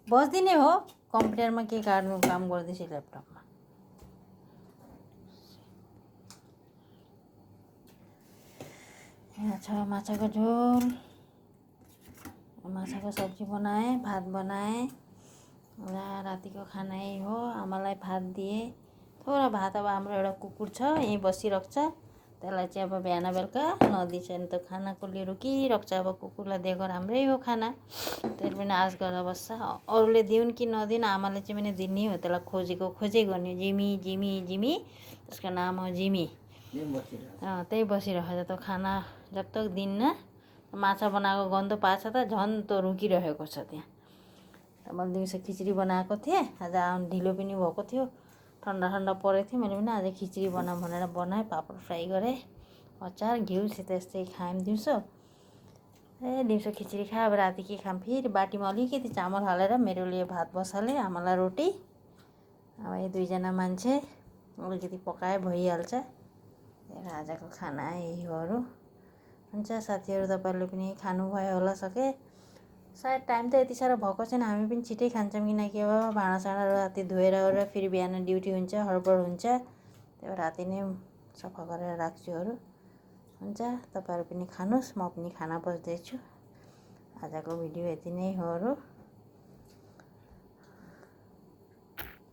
बस्दिने हो कम्प्युटरमा के काट्नु काम गर्दैछु ल्यापटपमा। यहाँ छ माछाको झोल, माछाको सब्जी बनाएँ, भात बनाएँ र रातिको खाना यही हो। आमालाई भात दिएँ थोडा भात। अब हाम्रो एउटा कुकुर छ यहीँ बसिरहेको छ, त्यसलाई चाहिँ अब बिहान बेलुका नदिन्छ नि त खाना कसले रोकिरहेको छ। अब कुकुरलाई दिएको राम्रै हो खाना, त्यसले पनि आश गरेर बस्छ। अरूले दिउन् कि नदिउन् आमाले चाहिँ पनि दिने हो। त्यसलाई खोजै गर्ने, जिमी जिमी जिमी, त्यसको नाम हो जिमी। त्यही बसिरहेको छ त खाना जब तक दिन्न। माछा बनाएको गन्ध पाएछ त झन् त रुकिरहेको छ त्यहाँ। मैले दिउँसो खिचडी बनाएको थिएँ, आज ढिलो पनि भएको थियो, ठन्डा ठन्डा परेको थियो। मैले पनि आज खिचडी बनाऊँ भनेर बनाएँ, पापड फ्राई गरेँ, अचार घिउसित यस्तै खायौँ दिउँसो। दिउँसो खिचडी खायो। अब राति के खाऊँ, फेरि बाटीमा अलिकति चामल हालेर मेरो लिए भात बसालेँ, आमालाई रोटी। अब यो दुईजना मान्छे अलिकति पकाए भइहाल्छ। आजको खाना यही होहरू हुन्छ। साथीहरू तपाईँहरूले पनि खानुभयो होला सके। सायद टाइम त यति साह्रो भएको छैन, हामी पनि छिटै खान्छौँ किनकि अब भाँडासाँडा राति धोएर ओरेर फेरि बिहान ड्युटी हुन्छ, हडबड हुन्छ। त्यो राति नै सफा गरेर राख्छुहरू। हुन्छ, तपाईँहरू पनि खानुहोस्, म पनि खाना बस्दैछु। आजको भिडियो यति नै होहरू।